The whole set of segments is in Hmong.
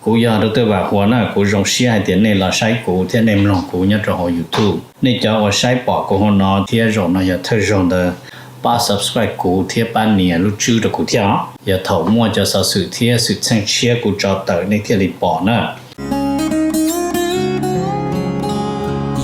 Kuv yog Dr. Vam Huas na, kuv zoo siab hais tias nej los saib kuv thiab nej mloog kuv nyob rau hauv YouTube. Nej cov uas saib pom kuv hauv no thiab zaum no yog thawj zaug ntawd, pab subscribe kuv thiab pab nias lub tswb rau kuv thiab os. Yog thaum muaj cov xov xwm thiab xwm txheej tshiab kuv tso tawm nej thiaj li pom na.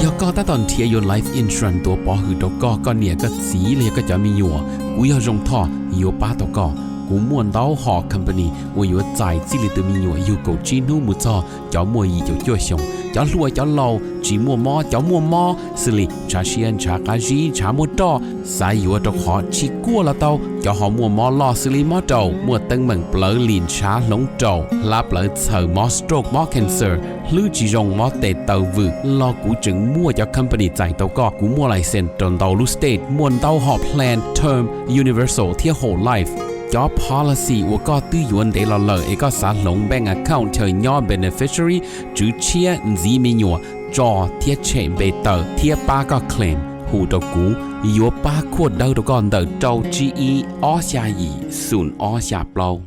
Yog koj tab tom nrhiav yuav life insurance tuav pov hwm rau koj, koj niam koj txiv los yog koj cov me nyuam, kuv yog Zoo Thoj yuav pab tau koj. Kuv muaj ntau hom company uas yuav txais txij li tus me nyuam yug kaum tsib hnub mus txog cov muaj yim caum cuaj xyoos, cov hluas cov laus, tsis muaj mob cov muaj mob, xws li ntshav siab ntshav qab zib ntshav muaj roj, xav yuav rau qhov tsis kuaj los tau, cov ho muaj mob loj xws li mob raum, muaj teeb meem plawv lim ntshav hloov raum, hlab plawv txhaws, mob stroke mob cancer, hlwb tsis zoo mob tes taw vwm los kuv tseem muaj cov company txais tau koj. Kuv muaj license rau ntau lub state, muaj ntau hom plan term, universal thiab whole life. Cov policy uas koj twb yuav ntev los lawm es koj xav hloov bank account chaw nyob beneficiary, tswv tshiab, ntxiv me nyuam, tso thiab tshem npe tawm thiab pab koj claim, hu rau kuv, yuav pab khuaj dawb rau koj ntawm rau tsib ib ob xya yim xoom ob xya plaub.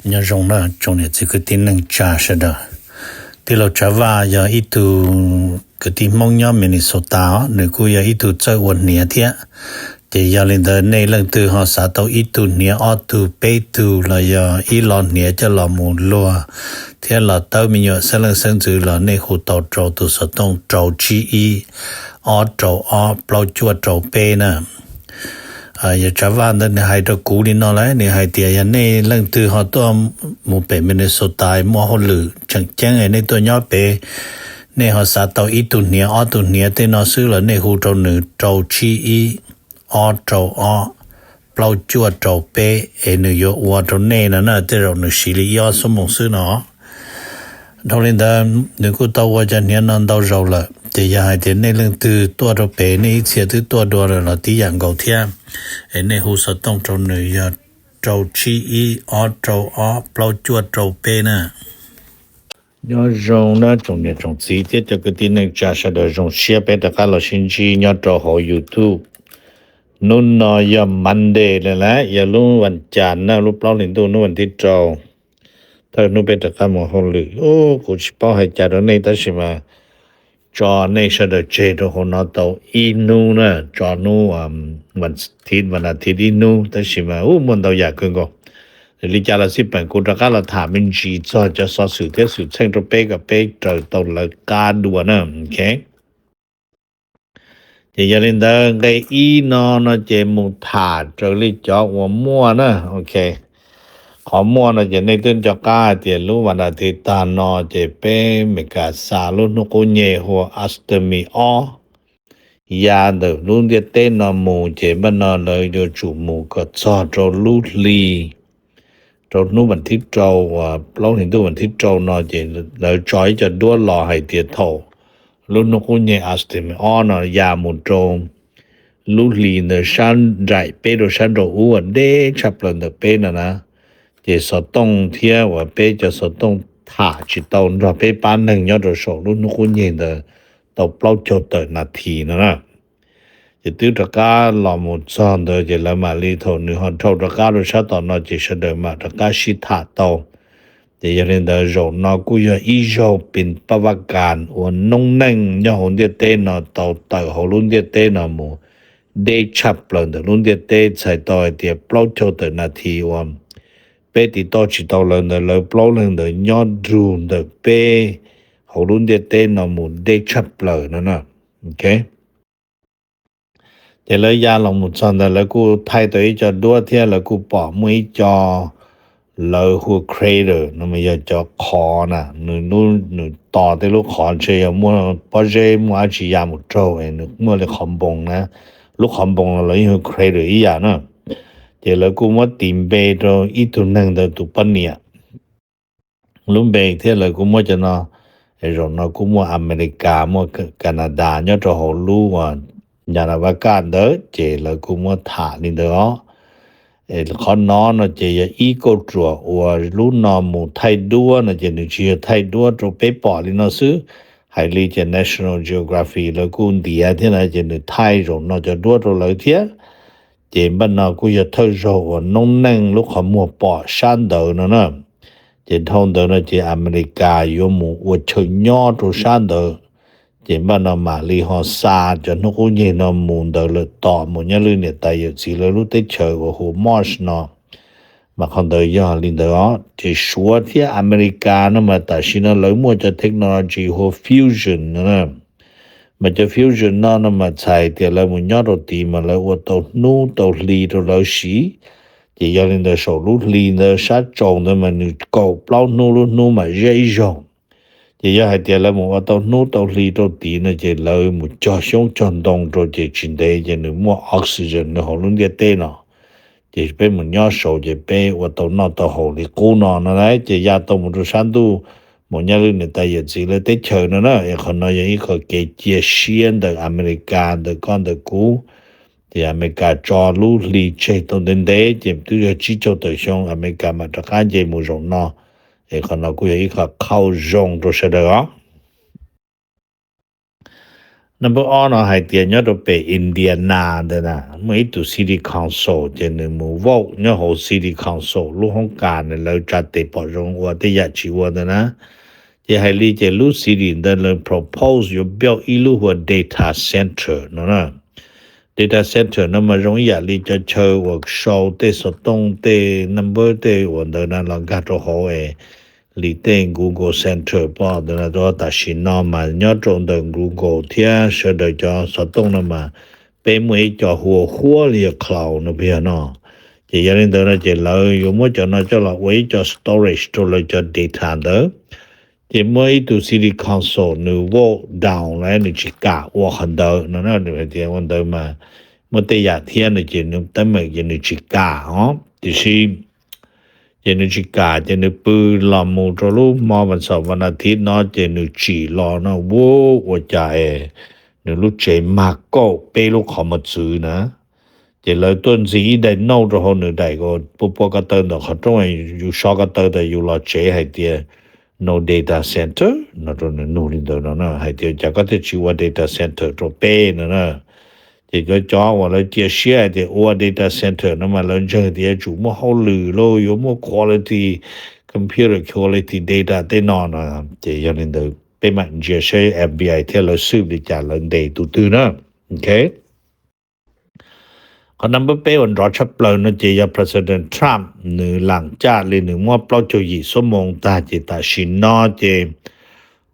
Nyob zoo na tsoom niam txiv kwv tij neej tsa sawv daws. Tij laug Tsav Vaj yog ib tug kwv tij Hmoob nyob Minnesota os, nws kuj yog ib tug txawj ua hniav thiab. Ces yog li ntawd nej leej twg ho xav tau ib tug hniav ob tug peb tug los yog ib lo hniav coj los mus luag thiab los tawb me nyuam xeeb leej xeeb ntxwv los nej hu tau rau tus xov tooj rau tsib ib ob rau ob plaub cuaj rau peb na. Yog Tsav Vaj ntawd nws hais rau kuv li no lawm, nws hais tias yog nej leej twg ho tuaj mus pem Minnesota muaj hauj lwm tseem ceeb nej tuaj nyob pem, nej ho xav tau ib tug hniav ob tug hniav tej no xwb los nej hu rau nws rau tsib ib ob rau ob plaub cuaj rau peb es nws yuav ua rau nej no na, tej zaum nws siv li ib ob xuab moos xwb no. Dhau li ntawd nws kuj tau ua cov hniav no ntau zaus lawm, ces yog hais tias nej leej twg tuaj rau pem nej ib txhia twb tuaj dua lawm los tib yam nkaus thiab, es nej hu xov tooj rau nws yog rau tsib ib ob rau ob plaub cuaj rau peb na. Nyob zoo na tsoom niam tsoom txiv thiab cov kwv tij neej tsa sawv daws, zoo siab peb rov qab los sib ntsib nyob rau hauv YouTube. Hnub no yog Monday lawm, yog lub vas cas na, lub plaub hlis ntuj hnub vas thib rau. Thawj hnub peb rov qab mus hauj lwm, kuv tsis paub hais cas rau nej tab sis mas tso nej sawv daws tseg rau hauv no tau ib hnub na, tso hnub vas thiv vas as thiv ib hnub tab sis mas muaj ntau yam kawg nkaus. Li cas los xij peem kuv rov qab los tham me ntsis txog cov xov xwm thiab xwm txheej rau peb kom peb raws tau lawv qab dua na. Ces yog li ntawd nqe ib no no ces mus tham raws li cov uas muaj na. Qhov muaj no ces nej twb nco qab hais tias lub vas as thiv tag no ces peb Meskas xa lub hnub qub nyeg hu ua Artemis ob ya ntawm lub ntiaj teb no mus, ces npaj no lawv yuav tsum mus kom txog rau lub hli, rau hnub vas thib rau uas plaub hlis ntuj vas thib rau no ces lawv tso ib co duab los hais tias thaum lub hnub qub nyeg Artemis ob no ya mus rau lub hli ntawd sab nraim peb rau sab nraum ub uas deb tshaj plaws ntawm peb no na, ces xov tooj thiab uas peb cov xov tooj tham tsis tau nrog peb pab neeg nyob rau saum lub hnub qub nyeg ntawd tau plaub caug tawm nas this no na. Ces twb rov qab los mus txog ntawd ces lawv mam li, thaum nws ho dhau rov qab rau sab tom no ces sawv daws mam rov qab sib tham tau. Ces yog li ntawd zaum no kuj yog ib zaug pis paj vaj kas uas noob neej nyob hauv ntiaj teb no tau tawm hauv lub ntiaj teb no mus deb tshaj plaws ntawm lub ntiaj teb, txhais tau hais tias plaub caug tawm nas this uas peb tiv tauj tsis tau lawv ntawd, lawv plaub leeg ntawd nyob nrug ntawm peb hauv lub ntiaj teb no mus deb tshaj plaws no na. Ces lawv ya los mus txog ntawd lawv kuj thaij tau ib co duab thiab lawv kuj pom muaj ib co lawv hu crater no mas yog cov qhov na, nws lub, nws tos tej lub qhov ntshe yog muaj pob zeb muaj dab tsi ya mus raug es nws muaj li qhov npoo na. Lub qhov npoo no lawv yeej hu crater ib yam na. Ces lawv kuj muab tis npe rau ib tug neeg ntawd tus poj niam. Lub npe thiab lawv kuj muab cov no, zaum no kuj muaj Amelikas muaj Kanadas nyob rau hauv lub uas nyas las vas kaj ntawd ces lawv kuj muab tham li ntawd os. Qhov no no ces yog ib kauj ruam uas lub no mus thaij duab no ces nws tsis yog thaij duab rau peb pom li no xwb. Hais li ces National Geographic lawv kuj ntiav thiab na ces nws thaij zaum no cov duab rau lawv thiab. Ces npaj no kuj yog thawj zaug uas noob neej lub qhov muag pom sab ntawd no na. Ces dhau ntawd no ces Amelikas yuav mus ua chaw nyob rau sab ntawd, ces npaj no mam li ho xa cov hnub qub nyeg no mus ntawd lawm tom mus nyob lwm niam tais yawm txiv lawv lub teb chaws uas hu Mars no. Mas qhov ntawd yog li ntawd os. Ces Suav thiab Amelikas no mas tam sim no lawv muaj cov technology hu fusion no na. Mas cov fusion no no mas txhais tias lawv mus nyob rau tid mas lawv ua tau hnub tau hli rau lawv siv. Ces yog li ntawd saum lub hli ntawd sab tsaus ntawd mas nws kaum plaub hnub lub hnub mas ziab ib zaug. Ces yog hais tias lawv mus ua tau hnub tau hli rau tid no ces lawv mus cog xyoob cog ntoo rau ces tsis ntev ces nws muaj oxygen nws hauv lub ntiaj teb no. Ces peb mus nyob saud ces peb ua tau noj tau haus li qub no no na. Ces ya tau mus rau sab ntuj mus nyob lwm niam tais yawm txiv lawv teb chaws no na. Es qhov no yog ib qho kev cia siab ntawm Amelikas ntawm koj ntawm kuv. Ces Amelikas tso lub hli tseg tau ntev ntev ces twb yog tsib caug tawm xyoo Amelikas mam rov qab nce mus zaum no. Es qhov no kuj yog ib qho qhau zoo rau sawv daws os. Number ob no hais tias nyob rau pem Indiana ntawd na muaj ib tug city council ces nws mus vote nyob hauv city council lub hoob kas nws lawv tsa tes pom zoo ua tej yam tsis ua ntawd na. Ces hais li ces lub city ntawd lawv propose yuav build ib lub hu ua data center no na. Data center no mas zoo ib yam li cov chaw uas sau tej xov tooj tej number tej uas ntawd na los nkag rau hauv es li tej Google Center pom ntawd na. Tam sim no mas nyob rau ntawm Google thiab sawv daws cov xov tooj no mas peb muaj ib co hu ua huab li yog cloud no peb yog no. Ces yog li ntawd no ces lawv yuav muab cov no coj los ua ib co storage rau lawv cov data ntawd. Ces muaj ib tug city council nws vote down lawm nws tsis kam ua qhov ntawd no na. Nws hais tias ua ntawd mas muaj tej yam thiab no ces nws teeb meem ces nws tsis kam os. Tiam sis ces nws tsis kam ces nws pw los mus rau lub hmo vas xaum vas nas thiv no ces nws tsim los no ua ua cas es nws lub tsev mag kaum peb lub qhov muag txwv na. Ces lawv tuaj ntxiv ib daim note rau hauv nws daim pua pua ko taw ntawm qhov rooj, yus so ko taw tas yus los tsev hais tias no data center no rau nws nug li ntawd no na, hais tias cas koj thiaj tsis ua data center rau peb no na. Ces cov cov uas lawv cia siab hais tias ua data center no mas lawv ntseeg tias yuav tsum muaj hauj lwm lauj, yuav muaj quality computer, quality data tej no no. Ces yog li ntawd peb mam ntsia seb F B I thiab lawv xwb li cas lawv ntes tus twg na. Ok. Qhov number peb uas nrov tshaj plaws no ces yog President Trump nws lam caj li nws muab plaub caug yim xuab moos tag ces tam sim no ces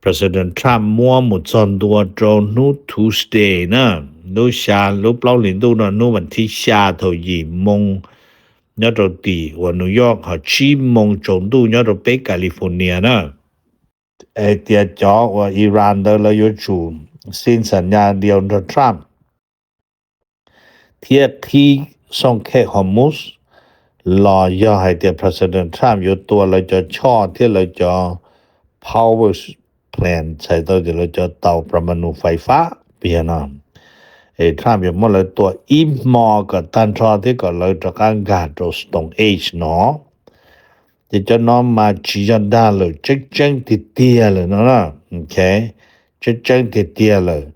President Trump muab mus txog ntua rau hnub Tuesday na, lub xya lub plaub hlis ntuj no hnub vas thib xya thaum yim moos nyob rau tim uas New York ho tsib moos tsaus ntuj nyob rau peb California na. Es tias cov uas Iran ntawd lawv yuav tsum xeeb xam nyas diaus nrog Trump thiab qhib xooj khem Hormuz los yog hais tias President Trump yuav tua lawv cov choj thiab lawv cov power plant, txhais tau tias lawv cov tau pramanu fais fab piag no. Es Trump yuav muab lawv tua ib hmo kom tag nrho thiab kom lawv rov qab nkag rau Stone Age no. Ces cov no mas tsis yog dag lawm, tseeb tseeb tiag tiag lawm no na. Tseeb tseeb tiag tiag lawm.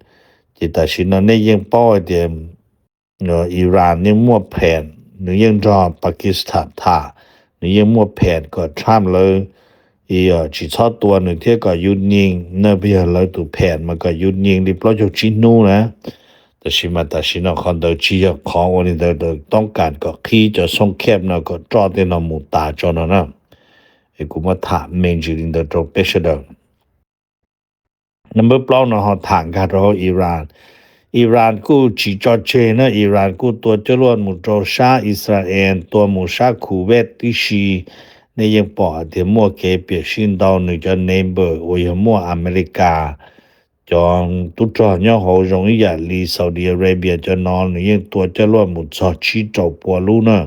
Ces tam sim no nej yeej paub hais tias Iran yeej muaj phem, nws yeej nrog Pakistan tham, nws yeej muaj phem kom Trump lawv tsis txhob tua nws thiab kom yus nyeem, na peb yog lawv tus phem mas kom yus nyeem li plaub caug tsib hnub na. Tab sis mas tam sim no qhov ntawd tsis yog qhov ua li ntawd, toob kas kom qhib cov xooj khem no kom roj tej no mus tas tso no na. Es kuv muab tham me ntsis li ntawd rau peb sawv daws. Number plaub no ho tham nkag rau hauv Iran. Iran kuj tsis tso tseg na, Iran kuj tua coj luaj mus rau sab Israel, tua mus sab Kuwait tib si. Nej yeej pom tias muaj kev piam sij ntau, nws cov neighbor uas yog muaj America cov tub rog nyob hauv zoo ib yam li Saudi Arabia cov no, nws yeej tua coj luaj mus txog tsib rau pua lub na,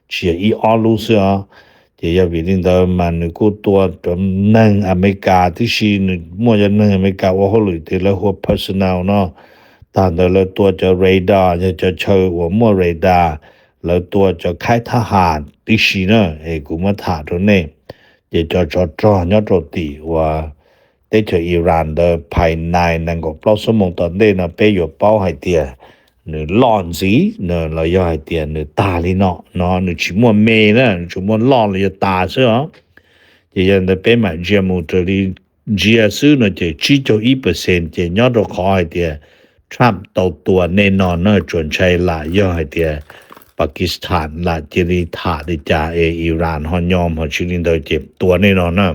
tsis yog ib ob lub xwb os. Ces yog vim li ntawd mas nws kuj tua cov neeg America tib si, nws muaj cov neeg America ua hauj lwm tias lawv hu ua personnel no. Tag ntawd lawv tua cov radar, yog cov chaw uas muaj radar, lawv tua cov khaib thab ham tib si na. Es kuv muab tham rau nej, ces cov tsov rog nyob rau tim uas teb chaws Iran ntawd phais nais nees nkaum plaub xuab moos tom ntej no peb yuav paub hais tias nws loj ntxiv los yog hais tias nws tag li no no, nws tsis muaj me na, nws tsuas muaj loj los yog tas xwb os. Ces yog ntawd peb mam ntsia mus raws li ntsia xwb no ces tsib caug ib percent ces nyob rau qhov hais tias Trump tau tua nej no na, tsuas ntshai lam yog hais tias Pakistan lam cia li tham li cas es Iran ho nyo ho tsis li ntawd ces tua nej no na.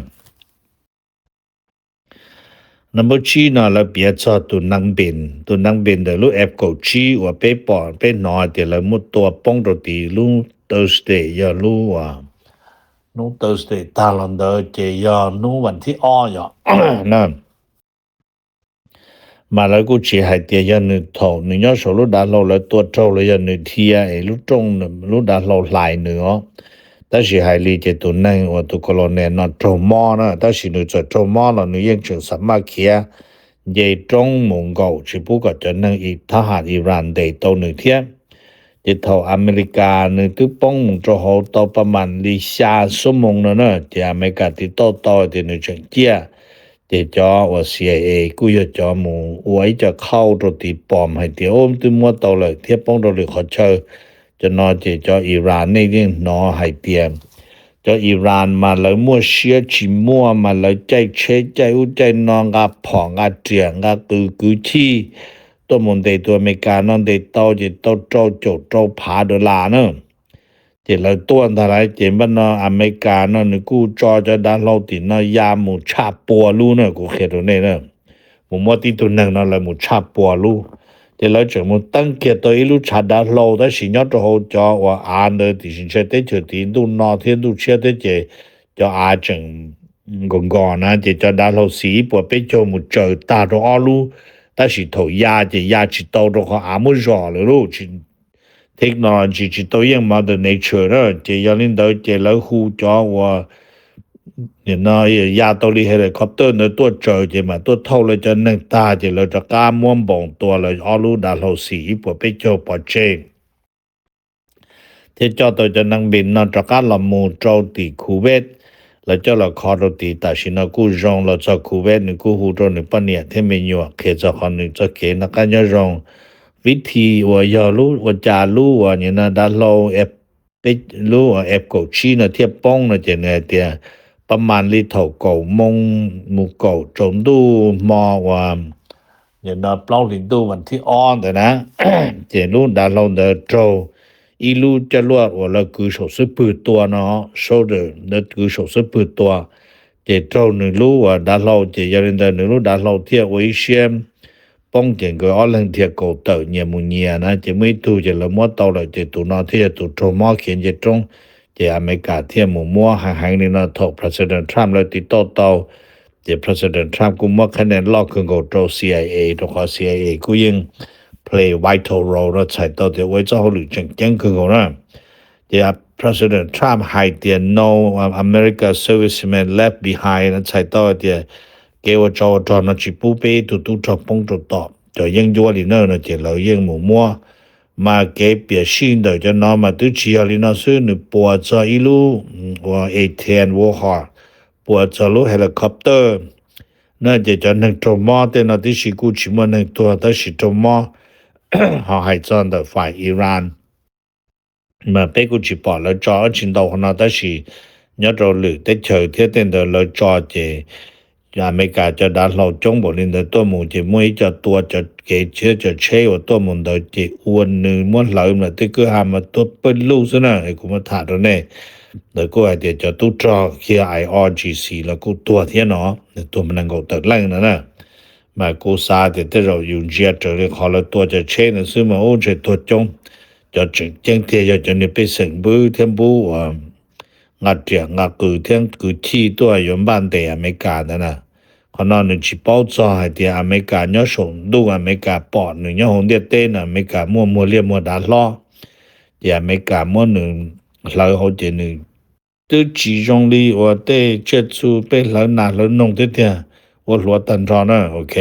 Number tsib no lawv piav txog tus neeg npin, tus neeg npin ntawm lub F kaum tsib uas peb pom peb hnov tias lawv muab tua poob rau tim lub Thursday, yog lub, hnub Thursday tag los ntawd ces yog hnub vas thib ob yom. Mas lawv kuj tsis hais tias yog nws thaum nws nyob saum lub dav hlau lawv tua raug los yog nws dhia es lub rooj, lub dav hlau hlais nws os. Tab sis hais li ces tus neeg uas tus colonel no raug mob na, tab sis nws txawm raug mob los nws yeej tseem xam maj khiav nce roob mus nkaum tsis pub kom cov neeg thab ham Iran ntes tau nws thiab. Ces thaum Amelikas nws twb poob mus rau hauv tau paj mam li xya xuab moos no na, ces Amelikas tiv tauj tau tias nws tseem ciaj. Ces cov uas C I A kuj yog cov mus ua ib co qhauj rau tiv pom hais tias twb muab tau lawm thiab poob rau lwm qhov chaw. Cov no ces cov Iran nej yeej hnov hais tias cov Iran mas lawv muaj siab tsis muaj mas lawv caij tsheb caij ub caij no, nqa phom nqa riam nqa qws kwv chij tuaj mus ntes tus Amelikas no, ntes tau ces tau rau caum rau phav dollar na. Ces lawv tuaj ntag lauj, ces npaj no Amelikas no nws kuj tso cov dav hlau tim no ya mus tshaj pua lub na, kuv qhia rau nej na. Mus muab tib tug neeg no lawv mus tshaj pua lub. Ces lawv tseem mus teeb kiag tau ib lub tshav dav hlau, tab sis nyob rau hauv cov uas av ntawd tiam sis ntshe teb chaws tid ntuj no thiab ntuj tshiab thiab ces cov av tseem nkaus nkaus na, ces cov dav hlau xis ib puas peb caug mus tsaws tag rau ob lub, tab sis thaum ya ces ya tsis tau rau qhov av muab zom lawm lauj. Technology tsis tau yeej Mother Nature na, ces yog li ntawd ces lawv hu cov uas nim no ya tau li helicopter ntawd tuaj tsaws ces mam tuaj thauj lawv cov neeg tag ces lawv rov qab muab npoos tua lawv ob lub dav hlau xis ib puas peb caug pov tseg. Thiab coj tau cov neeg npis no rov qab los mus rau tim Kuwait, lawv coj los kho rau tid. Tam sim no kuj zoo los txog Kuwait, nws kuj hu rau nws poj niam thiab me nyuam qhia txog qhov nws txoj kev noj qab nyob zoo. Vib thi uas yog lub ua cas lub uas nim no dav hlau, lub F kaum tsib no thiaj poob no ces nws hais tias pab mam li thaum kaum moos mus kaum tsaus ntuj hmo uas nim no plaub hlis ntuj vas thib ob ntawd na, ces lub dav hlau ntawd raug ib lub coj luaj uas lawv kwv saum xub pwg tua no, soldier lawv kwv saum xub pwg tua, ces raug nws lub uas dav hlau, ces yog li ntawd nws lub dav hlau thiaj ua ib siab poob, ces nkawd ob leeg dhia kaus tawm nyias mus nyias na, ces muaj ib tug ces lawv muab tau lawm, ces tus no thiaj yog tus raug mob khiav nce roob. Ces Amelikas thiaj mus muab heev heev li no thaum President Trump lawv tiv tauj tau. Ces President Trump kuj muab qhab nia loj kawg nkaus rau C I A, rau qhov C I A kuj yeej play vital role no, txhais tau tias ua ib txoj hauj lwm tseem ceeb kawg nkaus na. Ces President Trump hais tias no America servicemen left behind no, txhais tau tias kev ua tsov ua rog no tsis pub peb ib tug tub rog poob rau tom cov yeeb ncuab li na no, ces lawv yeej mus muab. Mas kev piam sij ntawm cov no mas twb tsis yog li no xwb, nws puas txog ib lub uas A ten Warhawk, puas txog lub helicopter na, ces cov neeg raug mob tej no tib si kuj tsis muaj neeg tuag tab sis raug mob. Ho hais txog ntawm fais Iran mas peb kuj tsis pom lawv tso dab tsi ntau qhov no, tab sis nyob rau lwm teb chaws thiab tej ntawd lawv tso ces Amelikas cov dav hlau coob npaum li ntawd tuaj mus ces muaj ib co tua cov kev thiab cov tsheb uas tuaj mus ntawd ces ua nws muab hlawv lawm tej kwj ha mas tuag pawg lug xwb na. Kuv muab tham rau nej, ntawd kuj hais tias cov tub rog kiag I R G C los kuj tuag thiab no, nws tuag mas nees nkaum tawm leej no na. Mas kuv xav tias tej zaum yus ntsia raws li qhov lawv tua cov tsheb ntawd xwb mas ub ntshe tuag coob. Cov tseem ceeb tiag yog cov niag pej xeem npwb thiab npub uas nqa riam nqa qws thiab kwv chij tuaj yuav npaj ntes Amelikas ntawd na. Qhov no nws tsis paub txog hais tias Amelikas nyob saum ntuj, Amelikas pom nws nyob hauv ntiaj teb no, Amelikas muaj muag liaj muag dav hlob, ces Amelikas muab nws hlawv hauv ces nws twb tsis zoo li uas tej tsiaj txhu peb hlawv nas hlawv noog thiab tiag, ua hluav tag nrho na, ok.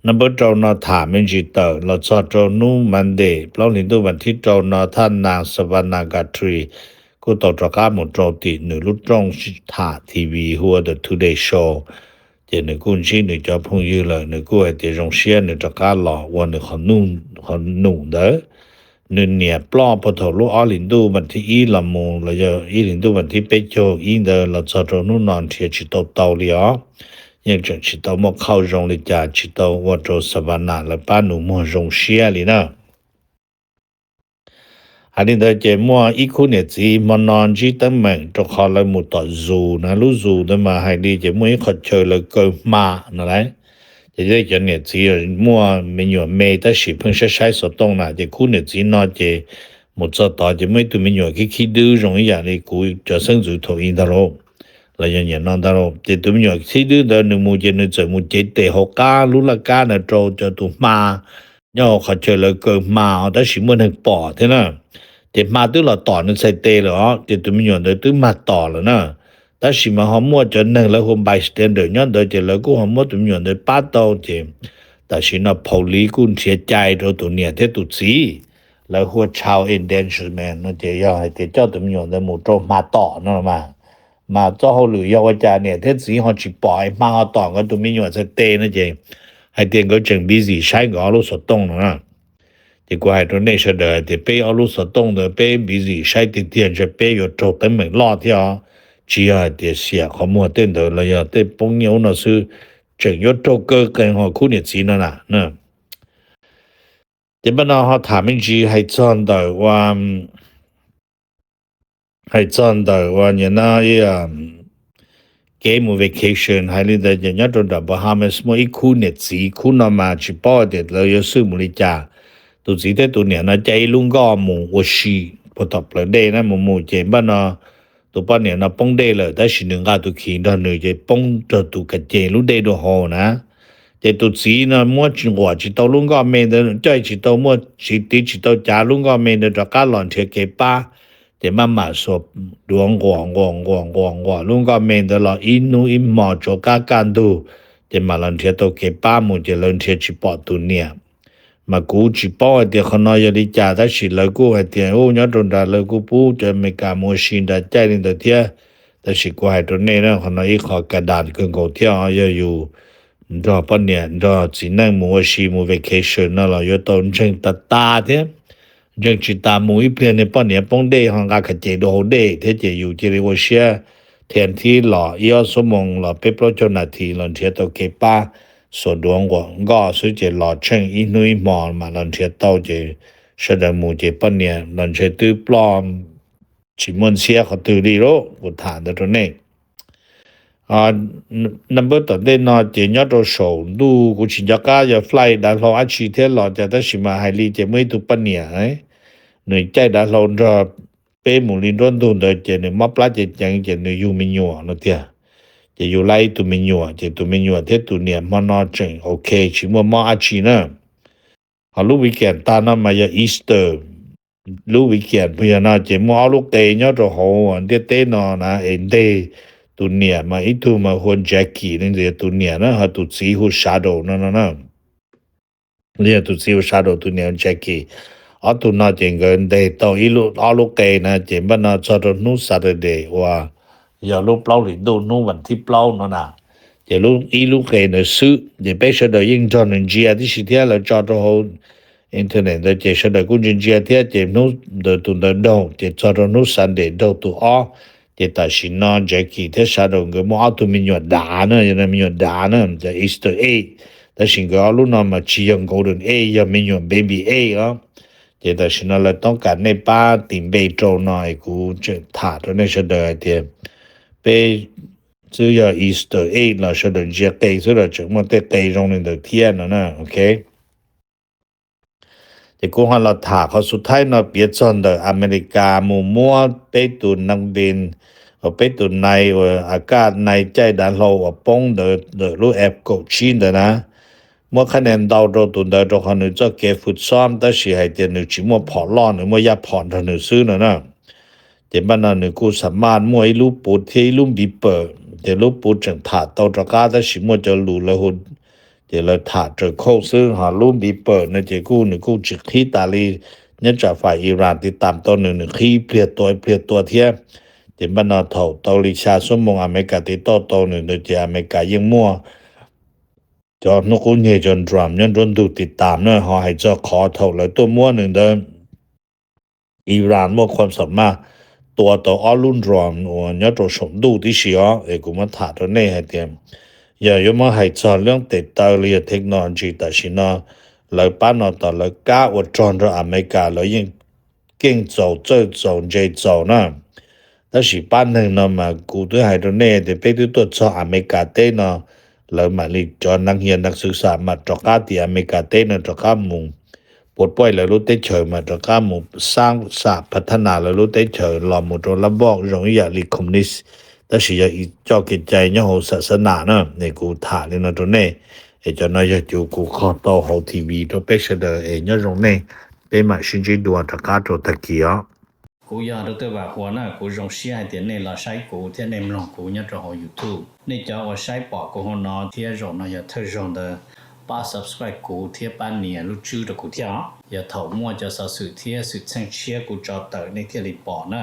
Number rau no tham me ntsis tawm los txog rau hnub Monday plaub hlis ntuj vas thib rau no, thaj nas Savannah Guthrie kuj tau rov qab mus rau tim nws lub rooj tham T V hu ua The Today Show. Ces nws kuj ntsib nws cov phooj ywg lawm, nws kuj hais tias zoo siab nws rov qab los ua nws qhov num ntawd. nws niam ploj puag thaum lub ob hlis ntuj vas thib ib los mus los yog ib hlis ntuj vas thib peb caug ib ntawd los txog rau hnub no nrhiav tsis tau tau li os. Yeej tseem tsis tau muaj qhov zoo li cas, tsis tau ua rau Savannah lawv pab nws muag zoo siab li na. Hais li ntawd ces muaj ib khub niam txiv hmo no ntsib teeb meem rau qhov lawv mus tom zoo na, lub zoo ntawd mas hais li ces muaj ib qhov chaw lawv kaw hma no lauj. Ces cov niam txiv muaj me nyuam me tab sis pheej saib saib xov tooj na, ces khub niam txiv no ces mus txog tod ces muaj ib tug me nyuam khib khib dwb zoo ib yam li kuv cov xeeb ntxwv thaum ub ntag lauj, los yog nim no ntag lauj. Ces tus me nyuam khib dwb ntawd nws mus ces nws txawm mus cev tes hauv qab lub laj kab ntawd rau cov tus hma nyob hauv qhov chaw lawv kaw hma os, tab sis muaj neeg pom thiab na. Ces hma twb los tom nws txhais tes lawm os, ces tus me nyuam ntawd twb mag tom lawm na. Tab sis mas ho muaj cov neeg lawv hu bystander nyob ntawd ces lawv kuj ho muab tus me nyuam ntawd pab tau ces tam sim no police kuj nrhiav cai rau tus niam thiab tus txiv. Lawv hu ua child endangerment no ces yog hais tias coj tus me nyuam ntawd mus rau hma tom no mas, mas txoj hauj lwm yog ua cas niam thiab txiv ho tsis pom hma ho tom nkawd tus me nyuam txhais tes no ces hais tias nkawd tseem busy saib nkawd ob lub xov tooj no na. Ces kuv hais rau nej sawv daws hais tias peb ob lub xov tooj ntawd peb busy saib tiag tiag ntshe peb yuav raug teeb meem loj thiab os. Tsis yog hais tias xiam qhov muag tej ntawd los yog tej poob nyiaj ub no xwb, tseem yuav raug kaw qees hos khub niam txiv no na. Ces npaj no ho tham me ntsis hais txog ntawm ua hais txog ntawm ua nyiam no kev mus vacation hais li ntawd ces nyob rau nram Bahamas muaj ib khub niam txiv, khub no mas tsis paub tias lawv yuav xwb mus li cas. Tus txiv thiab tus niam no caij ib lub nkoj mus ua si puag tom plawv dej na, mus mus ces npaj no tus poj niam no poob dej lawm tab sis nws nqa tus khi nrog nws ces poob rau tus ka ces lub dej dua hauv na. Ces tus txiv no muab tsis nquam tsis tau lub nkoj me ntawd, caij tsis tau, muaj tsis tiv tsis tau cav lub nkoj me ntawd rov qab los nrhiav kev pab. Ces maj mam xuas duav nquam nquam nquam nquam nquam lub nkoj me ntawd los ib hnub ib hmo tsuav qab kaj ntug, ces mam los nrhiav tau kev pab mus ces lawv nrhiav tsis pom tus niam. Mas kuv tsis paub hais tias qhov no yog li cas tab sis lawv kuj hais tias u nyob rau nrad lawv kuj pub cov Amelikas mus ua si nrad caij li ntawd thiab. Tab sis kuv hais rau nej na, qhov no ib qho ka das kawg nkaus thiab os. Yog yus nrog poj niam nrog txiv neej mus ua si mus vacation no los yuav tau ntseeg tas tas thiab. Ntseeg tsis tas mus ib pliag niag poj niam poob dej ho nqa ka ces dua hauv dej thiab ces yus cia li ua siab qhia thib los ib ob xuab moos los peb plaub caug nas this los nrhiav tau kev pab, xuas duav nquam nkoj xwb ces los tsheej ib hnub ib hmo mam los nrhiav tau ces sawv daws mus ces poj niam los ntshe twb ploj tsis muaj ntxhiab qhov twg li lauj. Kuv tham ntawd rau nej. Number tom ntej no ces nyob rau saum ntuj kuv tsis nco qab yog flight dav hlau dab tsi thiab los cas tab sis mas hais li ces muaj ib tug poj niam, nws caij dav hlau nrog peb mus li nruab ntug ntawd ces nws mob plab ceev ceev ces nws yug me nyuam no tiag. Ces yug laj ib tug me nyuam ces tus me nyuam thiab tus niam hmo no tseem ok tsis muaj mob dab tsi na. Ho lub weekend tag no mas yog Easter, lub weekend puas yog no ces muaj ob lub qe nyob rau hauv ntiaj teb no na es nteg tus niam mas ib tug mas hu ua Jackie ne, tus niam na, ho tus txiv hu Shadow no no na. Li yog tus txiv hu Shadow, tus niam hu Jackie. Ob tug no ces nkawd nteg tau ib lub ob lub qe na ces npaj no txog rau hnub Saturday uas yog lub plaub hlis ntuj hnub vas thib plaub no na. Ces lub ib lub qe ntawd xwb ces peb sawv daws yeej nrog nws ntsia tib si thiab lawv tso rau hauv internet ntawd ces sawv daws kuj ntsia ntsia thiab ces hnub ntawd tus ntawd daug ces txog rau hnub Sunday daug tus ob. Ces tam sim no Jackie thiab Shadow nkawd muaj ob tug me nyuam dav na, yog me nyuam dav na, Easter egg. Tab sis nkawd ob lub no mas tsis yog golden egg, yog me nyuam baby egg os. Ces tam sim no lawv toob kas nej pab tis npe rau no es kuv tseem tham rau nej sawv daws hais tias peb xwb yog Easter egg los sawv daws ntsia qe xwb los tseem muaj tej qe zoo li ntawd thiab no na, ok. Ces kuv ho los tham qhov xub thaib no piav txog ntawm Amelikas mus muab peb tus neeg vin, peb tus nai uas a kaj nai caij dav hlau uas poob ntawd ntawm lub F kaum tsib ntawd na, muab qhab nia ntau rau tus ntawd rau qhov nws txoj kev fwj xob tab sis hais tias nws tsis muaj phom loj, nws muaj yaj phom nrog nws xwb no na. Ces npaj no nws kuj xa maj muaj ib lub puv thiab ib lub npiv pawm, ces lub puv tseem tham tau rov qab tab sis muaj cov lus lawv hu, ces lawv tham raws khauj xwb, ho lub npiv pawm no ces kuj nws kuj tsis qhib tas li. Nyob tsam fais Iran tiv tam tau nws, nws qhib ib pliag tua ib pliag tua thiab. Ces npaj no thaum tau li xya xuab moos Amelikas tiv tauj tau nws ntawd ces Amelikas yeej muaj cov hnub qub nyeg cov drone nyob nruab ntug tiv tam na, ho hais txog qhov thaum lawv tuaj muab nws ntawd Iran muaj khuam xam maj tua tau ob lub drone uas nyob rau saum ntuj tib si os. Es kuv muab tham rau nej hais tias yog yuav muab hais txog lub tes taw los yog technology tam sim no, lawv pab no tom lawv kab ua rog nrog Amelikas lawv yeej keej txaus txawj txaus ntse txaus na. Tab sis pab neeg no mas kuv twb hais rau nej tias peb twb tuaj txog Amelikas teb no, lawv mam li cov neeg hias neeg xwm xam mam rov qab tim Amelikas teb no rov qab mus puas puaj lawv lub teb chaws, mam rov qab mus xab xam phav thab nas lawv lub teb chaws los mus rau lab npoj zoo ib yam li communist, tab sis yog ib coj kev cai nyob hauv xam xab nam na. Es kuv tham li no rau nej, es cov no yog cov kuv qhov tau hauv T V rau peb sawv daws es nyob zoo nej, peb mam sib ntsib dua rov qab rau tag kis os. Kuv yog Doctor Vam Huas na, kuv zoo siab hais tias nej los saib kuv thiab nej mloog kuv nyob rau hauv YouTube. Nej cov uas saib pom kuv hauv no thiab zaum no yog thawj zaug ntawd, pab subscribe kuv thiab pab nias lub tswb rau kuv thiab os. Yog thaum muaj cov xov xwm thiab xwm txheej tshiab kuv tso tawm nej thiaj li pom na.